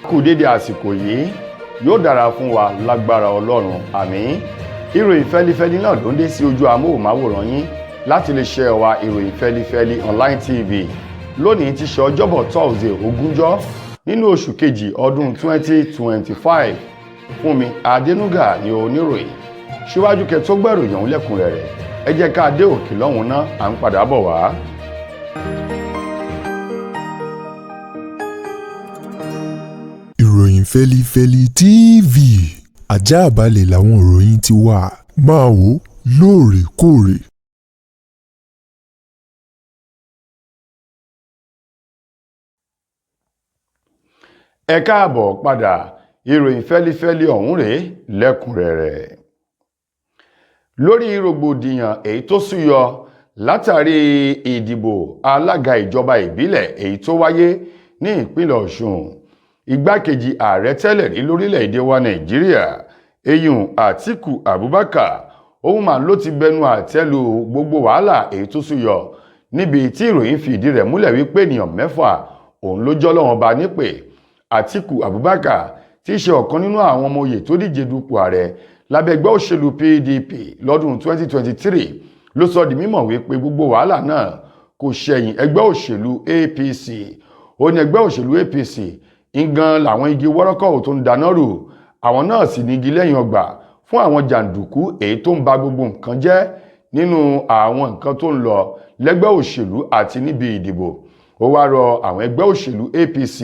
Kú dédé àsìkò yìí, yóò dára fún wa lágbára Ọlọ́run, àmín. Ìròyìn fẹ́lifẹ́li náà ló ń dé sí ojú amóhùnmáwòrán yín láti lè ṣe wa Ìròyìn Fẹ́lifẹ́li Online TV. Lónìí ti ṣe Ọjọ́bọ̀ Thursday, 20 nínú oṣù kejì ọdún 2025. Fúnmi Adénúgà ni oníròyìn. Síwájú kẹ́ tó gbẹ̀ròyìn ọ̀hún lẹ́kùnrẹ́rẹ́, ẹ jẹ́ ká dé òkè lọ́hùn náà, à ń padà bọ̀ wá. Ìròyìn Fẹ́lifẹ́li TV, àjààbalẹ̀ làwọn ìròyìn ti wà, máa wò lóòrèkóòrè. Ẹ káàbọ̀ padà. Ìròyìn fẹ́lifẹ́li ọ̀hún rèé lẹ́kùnrẹ́rẹ́. Lórí rògbòdìyàn èyí tó súyọ látàrí ìdìbò alága ìjọba ìbílẹ̀ èyí tó wáyé ní ìpínlẹ̀ Ọ̀ṣun, igbákejì ààrẹ tẹ́lẹ̀ rí lórílẹ̀‐èdè wa Nàìjíríà, eyín Àtíkù Abubakar, òun mà ló ti bẹnu àtẹ́ lu gbogbo wàhálà èyí tó súyọ níbi tí ìròyìn fi ìdí rẹ̀ múlẹ̀ wípé ènìyàn 6 òun ló jọ́ lọ́wọ́n ba nípè. Àtíkù Abubakar, tí í ṣe ọ̀kan nínú àwọn ọmọ oyè tó díje dupò ààrẹ lábẹ́ ẹgbẹ́ òṣèlú PDP lọ́dún 2023, ló sọ di mímọ̀ wípé gbogbo wàhálà náà kò ṣẹ̀yìn ẹgbẹ́ òṣèlú APC. Ó ní ẹgbẹ́ òṣèlú APC ngan làwọn igi wọ́rọ́kọ̀ tó ń dáná rù, àwọn náà sì ní igi lẹ́yìn ọgbà fún àwọn jàǹdùkú èyí tó ń ba gbogbo nǹkan jẹ́ nínú àwọn nǹkan tó ń lọ lẹ́gbẹ́ òṣèlú àti níbi ìdìbò. Ó wá rọ àwọn ẹgbẹ́ òṣèlú APC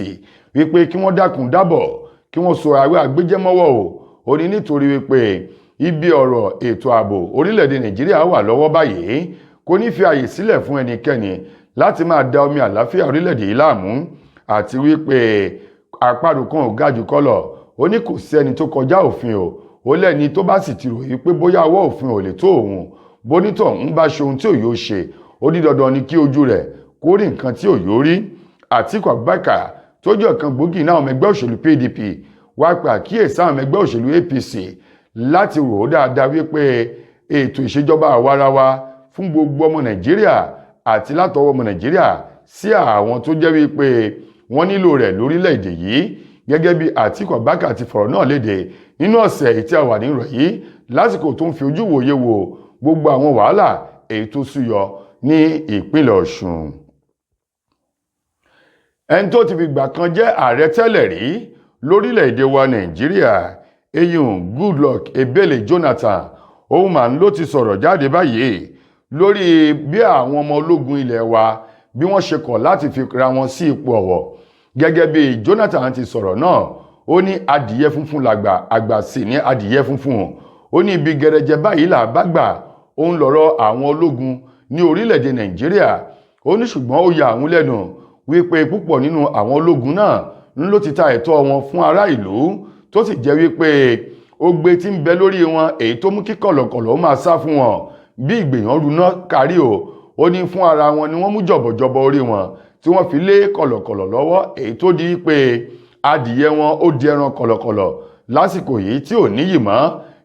wípé kí wọ́n dákun dábọ̀, kí wọ́n so àwẹ́ àgbéjẹ́mọ́wọ́ o. Ó ní nítorí wípé ibi ọ̀rọ̀ ètò ààbò orílẹ̀-èdè Nàìjíríà wà lọ́wọ́ báyìí kò ní fi àyè sílẹ̀ fún ẹnikẹ́ni láti máa da omi àlàáfíà orílẹ̀-èdè yìí láàmú, àti wípé àparò kan ò ga jù kọ́ lọ. Ó ní kò sí ẹni tó kọjá òfin o. Ó lẹ́ni tó bá sì ti rò wípé bóyá ọwọ́ òfin ò lè tó òun, bónítọ̀ ń bá ṣe ohun tí òyò ṣe, ó ní dandan ni kí ojú rẹ̀ kó rí nǹkan tí òyò rí. Àtíkù Abubakar tó jẹ́ ọ̀kan gbòógì náà ọmọ ẹgbẹ́ òṣèlú PDP wá pe àkíyèsí àwọn ẹgbẹ́ òṣèlú APC láti rò ó dáadáa wípé ètò ìṣèjọba àwarawa fún gbogbo ọmọ Nàìjíríà àti látọwọ́ ọmọ Nàìjíríà sí àwọn tó jẹ́ wípé wọ́n nílò rẹ̀ lórílẹ̀‐èdè yìí. Gẹ́gẹ́ bí Àtíkù Abubakar ti fọ̀rọ̀ náà léde nínú ọ̀sẹ̀ èyí tí a wà nínú rẹ̀ yìí, lásìkò tó ń fi ojú wòye wo gbogbo àwọn wàhálà èyí tó súyọ ní ìpínlẹ̀ Ọ̀ṣun. Ẹni tó ti fìgbà kan jẹ́ ààrẹ tẹ́lẹ̀ rí lórílẹ̀‐èdè wa Nàìjíríà, eyín Goodluck Ebele Jonathan, òun mà ń ló ti sọ̀rọ̀ jáde báyìí lórí bí àwọn ọmọ ológun ilẹ̀ wa bí wọ́n ṣe kọ̀ láti fi ra wọn sí ipò ọ̀wọ̀. Gẹ́gẹ́ bí Jonathan ti sọ̀rọ̀ náà, ó ní adìyẹ funfun làgbà, àgbà sì ní adìyẹ funfun. Ó ní ibi gẹrẹjẹ báyìí là bá gbà òun lọ̀rọ̀ àwọn ológun ní orílẹ̀-èdè Nàìjíríà. Ó ní ṣùgbọ́n ó ya àwọn lẹ́nu wípé púpọ̀ nínú àwọn ológun náà ń ló ti ta ẹ̀tọ́ wọn fún ará ìlú, tó sì jẹ́ wípé ogbe tí ń bẹ lórí wọn èyí tó mú kí kọ̀lọ̀kọ̀lọ̀ máa sá fún wọn bí ìgbèyàn runá kárí o. Ó ní fún ara wọn ni wọ́n mú jọ̀bọ̀jọ̀bọ̀ orí wọn tí wọ́n fi lé kọ̀lọ̀kọ̀lọ̀ lọ́wọ́, èyí tó di pé adìyẹ wọn ó di ẹran kọ̀lọ̀kọ̀lọ̀ lásìkò yìí tí ò níyì mọ́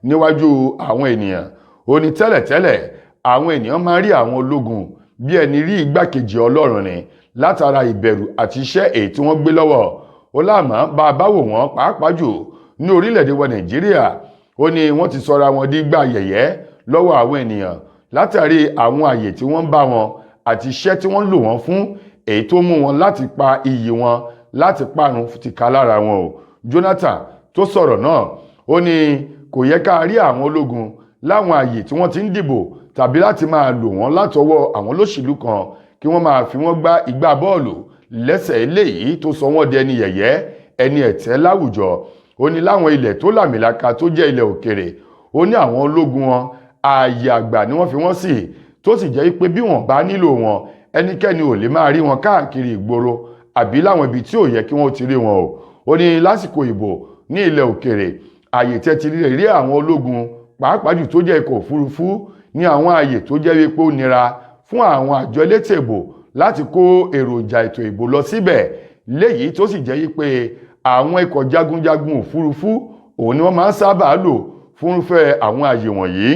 níwájú àwọn ènìyàn. Ó ní tẹ́lẹ̀tẹ́lẹ̀ àwọn ènìyàn máa ń rí àwọn ológun bí ẹni rí igbákejì Ọlọ́run ni látara ìbẹ̀rù àti iṣẹ́ èyí tí wọ́n gbé lọ́wọ́. Ó láàmú bá a bá wò wọ́n pàápàá jù ní orílẹ̀-èdè wa Nàìjíríà. Ó ní wọ́n ti sọra wọn di gbà yẹ̀yẹ́ lọ́wọ́ àwọn ènìyàn látàrí àwọn àyè tí wọ́n ń bá wọn àti iṣẹ́ tí wọ́n ń lò wọ́n fún, èyí tó mú wọn láti pa iyì wọn láti parun ti ká lára wọn o. Jonathan tó sọ̀rọ̀ náà, ó ní kò yẹ ká rí àwọn ológun láwọn àyè tí wọ́n ti ń dìbò tàbí láti máa lò wọ́n látọwọ́ àwọn olóṣèlú kan kí wọ́n máa fi wọ́n gbá igbá bọ́ọ̀lù lẹ́sẹ̀ eléyìí tó sọ wọ́n di ẹni yẹ̀yẹ́, ẹni ẹ̀tẹ́ láwùjọ. Ó ní láwọn ilẹ̀ tó làmìlaka tó jẹ́ ilẹ̀ òkèrè, ó ní àwọn ológun wọn ààyè àgbà ni wọ́n fi wọ́n sí, tó sì jẹ́ pé bí wọ́n bá nílò wọn ẹnikẹ́ni ò lè máa rí wọn káàkiri ìgboro àbí láwọn ibi tí ò yẹ kí wọ́n ti rí wọn o. Ó ní lásìkò ìbò ní ilẹ̀ òkèrè, ààyè tẹ́ ti rí àwọn ológun pàápàá jù tó jẹ́ ikọ̀ òfurufú ní àwọn ààyè tó jẹ́ wípé ó nira fún àwọn àjọ elétò ìbò láti kó èròjà ètò ìbò lọ síbẹ̀, léyìí tó sì jẹ́ wípé àwọn ikọ̀ jagunjagun òfurufú òun ni wọ́n máa ń sábà lò fúnrúfẹ́ àwọn ààyè wọ̀nyí.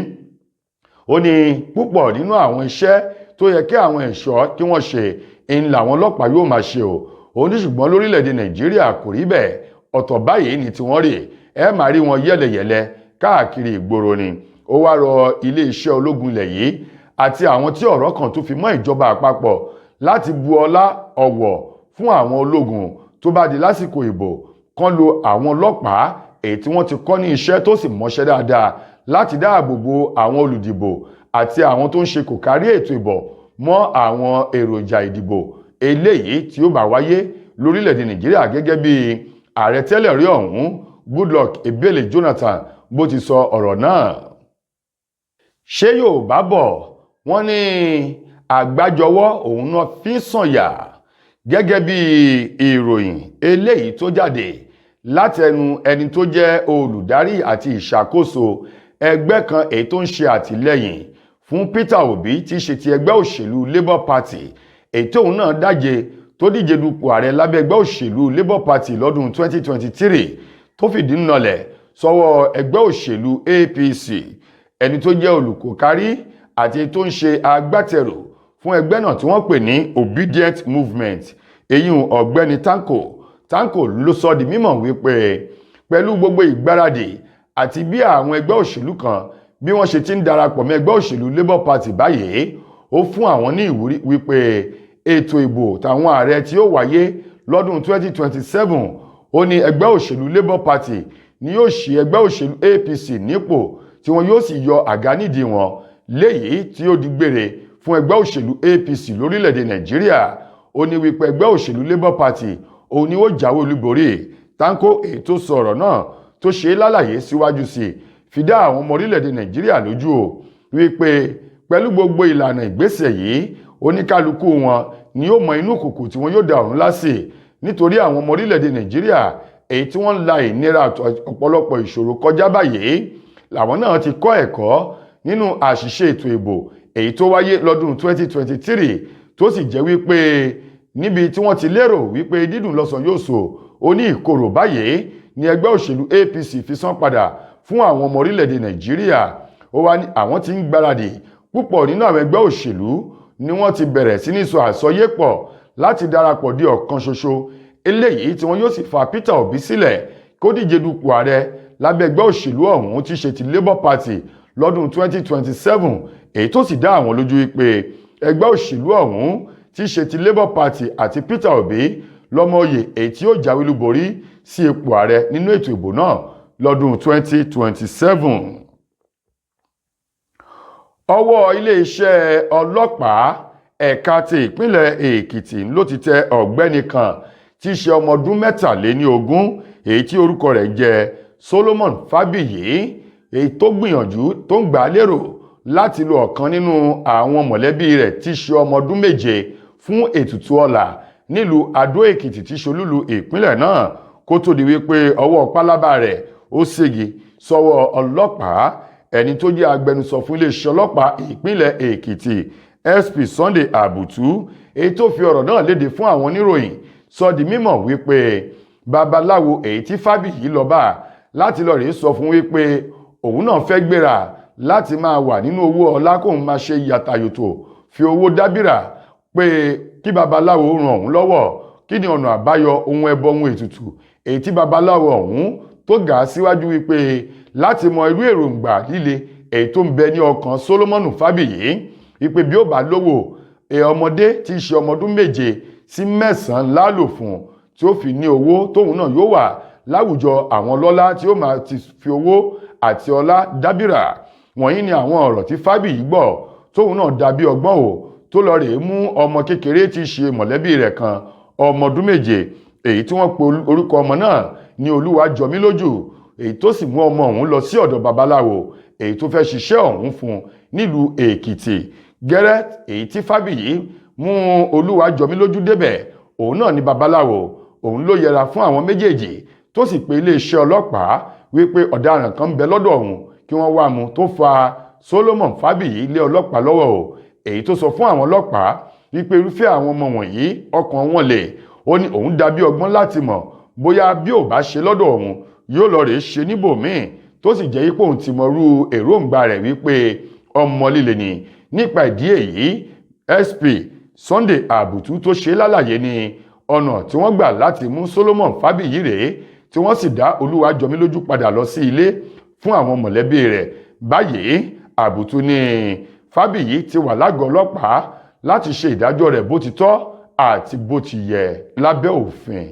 Ó ní púpọ̀ nínú àwọn iṣẹ́ tó yẹ kí àwọn ẹ̀ṣọ́ kí wọ́n ṣe ń làwọn ọlọ́pàá yóò máa ṣe o. Ó ní ṣùgbọ́n lórílẹ̀‐èdè Nàìjíríà kò rí bẹ́ẹ̀. Ọ̀tọ̀ báyìí ni tí wọ́n rè ẹ máa rí wọn yẹ̀lẹ̀yẹ̀lẹ̀ káàkiri ìgboro ni. Ó wá rọ iléeṣẹ́ ológun ilẹ̀ yìí àti àwọn tí ọ̀rọ̀ kàn tó fi mọ́ ìjọba àpapọ̀ láti bu ọlá ọ̀wọ̀ fún àwọn ológun tó bá di lásìkò ìbò, kán lo àwọn ọlọ́pàá èyí tí wọ́n ti kọ́ ní iṣẹ́ tó sì mọṣẹ́ dáadáa láti dáàbò bo àwọn olùdìbò àti àwọn tó ń ṣe kò kárí ètò ìbò mọ́ àwọn èròjà ìdìbò eléyìí tí ó bá wáyé lórílẹ̀‐èdè Nàìjíríà, gẹ́gẹ́ bí ààrẹ tẹ́lẹ̀ rí ọ̀hún Goodluck Ebele Jonathan bó ti sọ ọ̀rọ̀ náà. Ṣé Yorùbá bọ̀, wọ́n ní àgbájọwọ́ òun náà fi ń sànyà. Gẹ́gẹ́ bí ìròyìn eléyìí tó jáde látẹnu ẹni tó jẹ́ olùdarí àti ìṣàkóso ẹgbẹ́ kan èyí tó ń ṣe àtìlẹ́yìn fún Peter Obi, tí í ṣe ti ẹgbẹ́ òṣèlú Labour Party, èyí tóun náà dáje tó díje dupò ààrẹ lábẹ́ ẹgbẹ́ òṣèlú Labour Party lọ́dún 2023, tó fìdí nọlẹ̀ sọ́wọ́ ẹgbẹ́ òṣèlú APC, ẹni tó jẹ́ olùkókárí àti tó ń ṣe agbátẹrù fún ẹgbẹ́ náà tí wọ́n pè ní Obedient Movement, èyí ọ̀gbẹ́ni Tanko Tanko, ló sọ di mímọ̀ wípé pẹ̀lú gbogbo ìgbáradì àti bí àwọn ẹgbẹ́ òṣèlú kan bí wọ́n ṣe ti ń darapọ̀ mọ́ ẹgbẹ́ òṣèlú Labour Party báyìí, ó fún àwọn ní ìwúrí wípé ètò ìbò tàwọn ààrẹ tí ó wáyé lọ́dún 2027, ó ní ẹgbẹ́ òṣèlú Labour Party ni yóò ṣí ẹgbẹ́ òṣèlú APC nípò, tí wọn yóò sì yọ àga nídìí wọn, léyìí tí ó di gbére fún ẹgbẹ́ òṣèlú APC lórílẹ̀‐èdè Nàìjíríà. Ó ní wípé ẹgbẹ́ òṣèlú Labour Party òun ni ó jáwé olúborí. Tanko ètò sọ̀rọ̀ náà tó ṣe é lálàyé síwájú sí i fi dá àwọn ọmọ orílẹ̀‐èdè Nàìjíríà lójú o wípé pẹ̀lú gbogbo ìlànà ìgbésẹ̀ yìí, oníkálukú wọn ni yóò mọ inú kòkò tí wọn yóò da ọ̀run lásì, nítorí àwọn ọmọ orílẹ̀‐èdè Nàìjíríà èyí tí wọ́n ń la ìnira ọ̀pọ̀lọpọ̀ ìṣòro kọjá báyìí làwọn náà ti kọ́ ẹ̀kọ́ nínú àṣìṣe ètò ìbò èyí tó wáyé lọ́dún 2023, tó sì jẹ́ wípé níbi tí wọ́n ti lérò wípé dídùn lọ́sàn yóò so, ó ní ìkorò báyìí ní ẹgbẹ́ òṣèlú APC fi san padà fún àwọn ọmọ orílẹ̀-èdè Nàìjíríà. Ó wá ní àwọn tí ń gbáradì, púpọ̀ nínú àwọn ẹgbẹ́ òṣèlú ni wọ́n ti bẹ̀rẹ̀ sí ní sọ àsọyépọ̀ láti darapọ̀ di ọ̀kan ṣoṣo, eléyìí tí wọ́n yóò sì fa Peter Obi sílẹ̀ kó díje dupò ààrẹ lábẹ́ ẹgbẹ́ òṣèlú ọ̀hún tí ṣe ti Labour Party lọ́dún 2027, èyí tó sì dá àwọn lójú wípé ẹgbẹ́ òṣèlú ọ̀hún tí ṣe ti Labour Party àti Peter Obi lọ́mọ oyè èyí tí ó jáwé olúborí sí ipò ààrẹ nínú ètò ìbò náà lọ́dún 2027. Ọwọ́ iléeṣẹ́ ọlọ́pàá ẹ̀ka ti ìpínlẹ̀ Èkìtì ló ti tẹ ọ̀gbẹ́ni kan tí í ṣe ọmọ ọdún 23, èyí tí orúkọ rẹ̀ jẹ́ Solomon Fábíyì, èyí tó gbìyànjú tó ń gbà á lérò láti lo ọ̀kan nínú àwọn mọ̀lẹ́bí rẹ̀ tí í ṣe ọmọ ọdún 7 fún ètùtù ọlà nílùú Adó Èkìtì tí ṣolúlu ìpínlẹ̀ náà, kó tó di wípé ọwọ́ pálábá rẹ̀ ó ségi sọ́wọ́ ọlọ́pàá. Ẹni tó jẹ́ agbẹnusọ fún iléeṣẹ́ ọlọ́pàá ìpínlẹ̀ Èkìtì, SP Sunday Àbùtú, èyí tó fi ọ̀rọ̀ náà léde fún àwọn oníròyìn, sọ di mímọ̀ wípé babaláwo èyí tí Fábíyì lọ bá láti lọ rèé sọ fún wípé òun náà fẹ́ gbéra láti máa wà nínú owó ọlá, kóun máa ṣe yàtàyòtò fi owó dábìrà, pé kí babaláwo ràn òun lọ́wọ́, kí ni ọ̀nà àbáyọ, ohun ẹbọ, ohun ètùtù èyí tí babaláwo ọ̀hún tó gà á síwájú, wípé láti mọ irú èròǹgbà líle èyí tó ń bẹ ní ọkàn Solomoni Fábíyì, wípé bí ó bá lówó, ọmọdé tí í ṣe ọmọ ọdún 7 sí 9 lálò fún tí ó fi ní owó, tóun náà yóò wà láwùjọ àwọn ọlọ́lá tí ó máa ti fi owó àti ọlá dábìrà. Wọ̀nyí ni àwọn ọ̀rọ̀ tí Fábíyì gbọ́ tóun náà dàbí ọgbọ́n o, tó lọ rèé mú ọmọ kékeré tí í ṣe mọ̀lẹ́bí rẹ̀ kan, ọmọ ọdún 7, èyí tí wọ́n pe orúkọ ọmọ náà ní Olúwajọmílójú, èyí tó sì mú ọmọ ọ̀hún lọ sí ọ̀dọ̀ babaláwo èyí tó fẹ́ ṣiṣẹ́ ọ̀hún fún nílùú Èkìtì. Gẹ́rẹ́ èyí tí Fábíyì mú Olúwajọmílójú débẹ̀, òun náà ní babaláwo òun ló yẹra fún àwọn méjèèjì, tó sì pe iléeṣẹ́ ọlọ́pàá wípé ọ̀daràn kan ń bẹ lọ́dọ̀ òun, kí wọ́n wá mú, tó fa Solomon Fábíyì lé ọlọ́pàá lọ́wọ́ o, èyí tó sọ fún àwọn ọlọ́pàá wípé irúfẹ́ àwọn ọmọ wọ̀nyí ọkàn wọn lè. Ó ní òun dàbí ọgbọ́n láti mọ̀ bóyá bí ò bá ṣe lọ́dọ̀ òun, yóò lọ rèé ṣe níbòmíì, tó sì jẹ́ ipò òun ti mọrú èròǹgbà rẹ̀ wípé ọmọ líle ni. Nípa ìdí èyí, SP Sunday Àbùtú tó ṣe lálàyé ní ọ̀nà tí wọ́n gbà láti mú Solomon Fábíyì rèé. Tí wọ́n sì dá Olúwajọmílójú padà lọ sí ilé fún àwọn mọ̀lẹ́bí rẹ̀. Báyìí Àbùtù ní Fábíyì ti wà lágọ̀ọ́ ọlọ́pàá láti ṣe ìdájọ́ rẹ̀ bó ti tọ́ àti bó ti yẹ lábẹ́ òfin.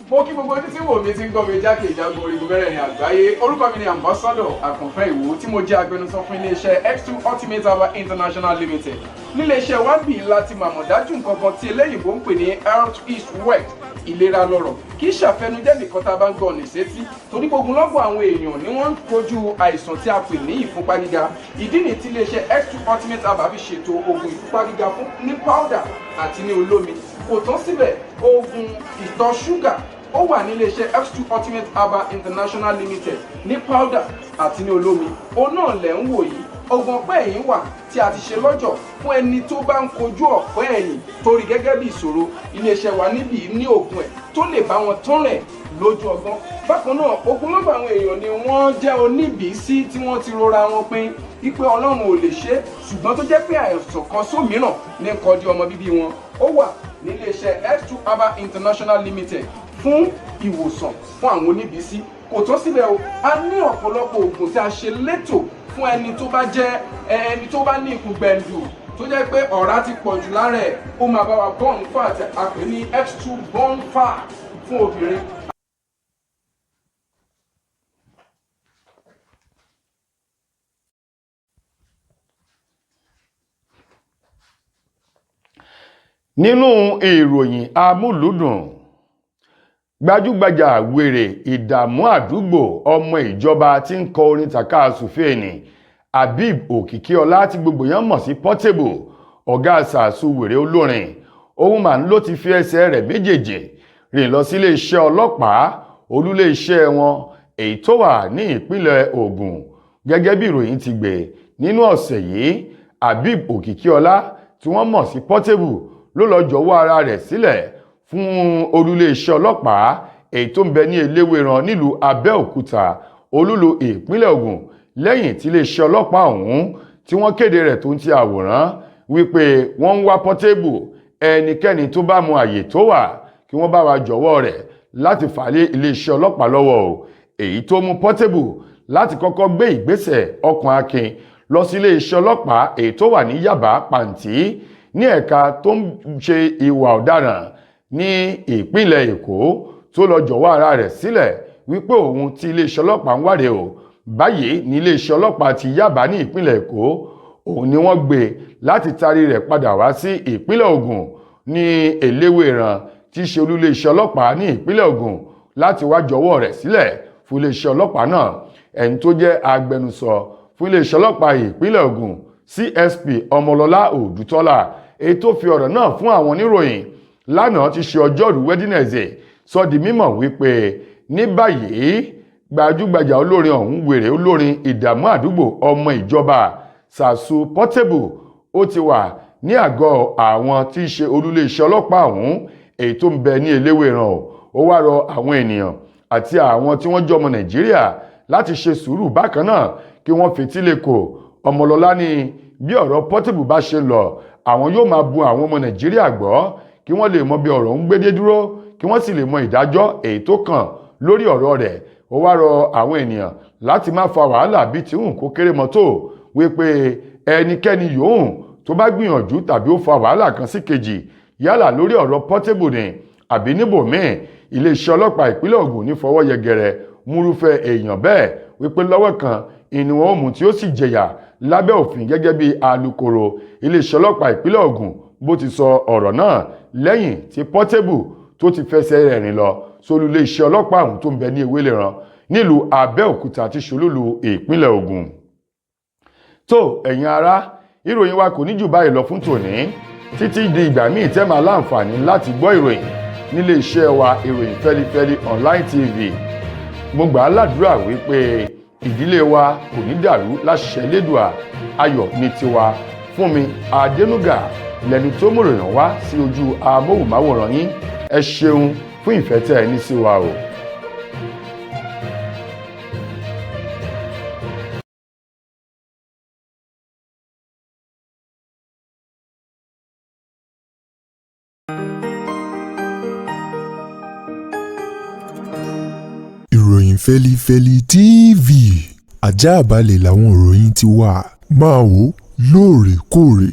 Mo kí gbogbo ojú tí wò mí tí ń gbọ́ mi jákèjádò orígun mẹ́rẹ̀ẹ̀rin àgbáyé. Orúkọ mi ni Ambassador Àkànfẹ́ Ìwò, tí mo jẹ́ agbẹnusọ fún iléeṣẹ́ X2 Ultimate Herbal International Limited. Níléeṣẹ́ wa bí láti màmọ̀ dájú nǹkan kan tí eléyìnbó ń pè ní health is wealth, ìlera lọ́rọ̀. Kì í ṣàfẹnujẹ́ nìkan tá a bá ń gbọ́ ní sétí, torí gbogbo lọ́gbọ̀n àwọn èèyàn ni wọ́n ń kojú àìsàn tí a pè ní ìfúnpá gíga. Ìdí nìyí tí iléeṣẹ́ X2 Ultimate Herbal fi ṣètò oògùn ìfúnpá gíga fún ní powder àti ní olómi. Kò tán síbẹ̀, oògùn ìtọ̀ ṣúgà ó wà ní iléeṣẹ́ X2 Ultimate Herbal International Limited ní powder àti ní olómi. Òun náà lẹ̀ ń wò yìí. Oògùn ọ̀pẹ́ ẹ̀yìn wà tí a ti ṣe lọ́jọ̀ fún ẹni tó bá ń kojú ọ̀pẹ́ ẹ̀yìn torí gẹ́gẹ́ bí ìṣòro. Iléeṣẹ́ wa níbí ní oògùn ẹ̀ tó lè bá wọn tán rẹ̀ lójú ọgbọ́n. Bákan náà, ogunlọ́gọ̀ àwọn èèyàn ni wọ́n jẹ́ oníbìísí tí wọ́n ti rora wọn pin wípé Ọlọ́run ò lè ṣe é, ṣùgbọ́n tó jẹ́ pé àìsàn kan sómìíràn ní kọjú ọmọ bíbí wọn. Ó wà níléeṣẹ́ X2 Herbal International Limited fún ìwòsàn fún àwọn oníbìísí. Kò tán síbẹ̀ o, a ní ọ̀pọ̀lọpọ̀ oògùn tí a ṣe létò fún ẹni tó bá jẹ́ ẹni tó bá ní ikùn gbẹ̀ǹdù, tó jẹ́ pé ọ̀rá ti pọ̀ jù lára ẹ̀. Ó máa bá wa burn fat, a pè ní X2 burn fat fún obìnrin. Nínú ìròyìn amúlùúdùn, gbajúgbajà wèrè ìdààmú àdúgbò ọmọ ìjọba tí ń kọ orin tàkasúfèé Habib Òkìkíọlá, tí gbogbo yẹn mọ̀ sí Portable, ọ̀gá sàásù wèrè olórin òun mà ń ló ti fi ẹsẹ̀ rẹ̀ méjèèjì rìn lọ sí iléeṣẹ́ ọlọ́pàá olúléeṣẹ́ wọn èyí tó wà ní ìpínlẹ̀ Ògùn. Gẹ́gẹ́ bí ìròyìn ti gbé nínú ọ̀sẹ̀ yìí, Habib Òkìkíọlá tí wọ́n mọ̀ sí Portable ló lọ jọ̀wọ́ ara rẹ̀ sílẹ̀ fún olúléeṣẹ́ ọlọ́pàá èyí tó ń bẹ ní Eléwéran nílùú Abẹ́òkúta, olúlu ìpínlẹ̀ Ògùn, lẹ́yìn tí iléeṣẹ́ ọlọ́pàá ọ̀hún tí wọ́n kéde rẹ̀ tó ń ti àwòrán wípé wọ́n ń wá Portable, ẹnikẹ́ni tó bá mọ àyè tó wà kí wọ́n bá wa jọ̀wọ́ rẹ̀ láti fà lé iléeṣẹ́ ọlọ́pàá lọ́wọ́ o. Èyí tó mú Portable láti kọ́kọ́ gbé ìgbésẹ̀ ọkàn akin lọ sí iléeṣẹ́ ọlọ́pàá èyí tó wà ní Yàbá Pàǹtí ní ẹ̀ka tó ń ṣe ìwà ọ̀daràn ní ìpínlẹ̀ Èkó, tó lọ jọ̀wọ́ ara rẹ̀ sílẹ̀ wípé òun tí iléeṣẹ́ ọlọ́pàá ń wáre o. Báyìí ní iléeṣẹ́ ọlọ́pàá ti Yàbá ní ìpínlẹ̀ Èkó òun ni wọ́n gbé láti tarí rẹ̀ padà wá sí ìpínlẹ̀ Ògùn ní Eléwéran tí í ṣe olúléeṣẹ́ ọlọ́pàá ní ìpínlẹ̀ Ògùn láti wá jọ̀wọ́ rẹ̀ sílẹ̀ fún iléeṣẹ́ ọlọ́pàá náà. Ẹni tó jẹ́ agbẹnusọ fún iléeṣẹ́ ọlọ́pàá ìpínlẹ̀ Ògùn, CSP Ọmọlọ́lá Òdútọ́lá, èyí tó fi ọ̀rọ̀ náà fún àwọn oníròyìn lánàá ti ṣe ọjọ́rú Wednesday, sọ di mímọ̀ wípé ní báyìí gbajúgbajà olórin ọ̀hún, wèrè olórin ìdààmú àdúgbò ọmọ ìjọba Sàṣù Portable, ó ti wà ní àgọ́ àwọn tí í ṣe olúléeṣẹ́ ọlọ́pàá ọ̀hún èyí tó ń bẹ ní Eléwéran o. Ó wá rọ àwọn ènìyàn àti àwọn tí wọ́n jọmọ Nàìjíríà láti ṣe sùúrù, bákan náà kí wọ́n fetí lẹ́kọ̀ọ́. Ọmọlọ́lá ní bí ọ̀rọ̀ Portable bá ṣe lọ, àwọn yóò máa bu àwọn ọmọ Nàìjíríà gbọ́ kí wọ́n lè mọ bí ọ̀rọ̀ ń gbédé dúró, kí wọ́n sì lè mọ ìdájọ́ èyí tó kàn lórí ọ̀rọ̀ rẹ̀. Ó wá rọ àwọn ènìyàn láti má fa wàhálà bíi tí hùn kó kéré mọ́tò, wípé ẹnikẹ́ni yòówù tó bá gbìyànjú tàbí ó fa wàhálà kan sí kejì, yálà lórí ọ̀rọ̀ Portable ni àbí níbòmíì, iléeṣẹ́ ọlọ́pàá ìpínlẹ̀ Ògùn ní fọwọ́ yẹgẹrẹ múrúfẹ́ èèyàn bẹ́ẹ̀, wípé lọ́wọ́ kan ìní wọn ó mú tí ó sì jẹ̀yà lábẹ́ òfin. Gẹ́gẹ́ bí alukoro iléeṣẹ́ ọlọ́pàá ìpínlẹ̀ Ògùn bó ti sọ ọ̀rọ̀ náà lẹ́yìn tí Portable tó ti fẹsẹ̀ rẹ̀ rìn lọ sólú iléeṣẹ́ ọlọ́pàá ọ̀hún tó ń bẹ ní Ewéléran nílùú Abẹ́òkúta tí ṣolúlu ìpínlẹ̀ Ògùn. Tó ẹ̀yin ará, ìròyìn wa kò ní jù báyìí lọ fún tòní títí di ìgbà míì tẹ́ máa láǹfààní láti gbọ́ ìròyìn nílé iṣẹ́ wa, Ìròyìn Fẹ́lifẹ́li Online TV. Mo gbà á ládùúrà wípé ìdílé wa kò ní dàrú láṣẹ Elédùà. Ayọ̀ ní tiwa. Fún mi Adénúgà lẹni tó mú ìròyìn wá sí ojú amóhùnmáwòrán yín. Ẹ ṣeun fún ìfẹ́ tẹ́ ẹ ní sí wa o. Fẹ́lifẹ́li TV àjààbalẹ̀ làwọn ìròyìn ti wà, máa wò lóòrèkóòrè.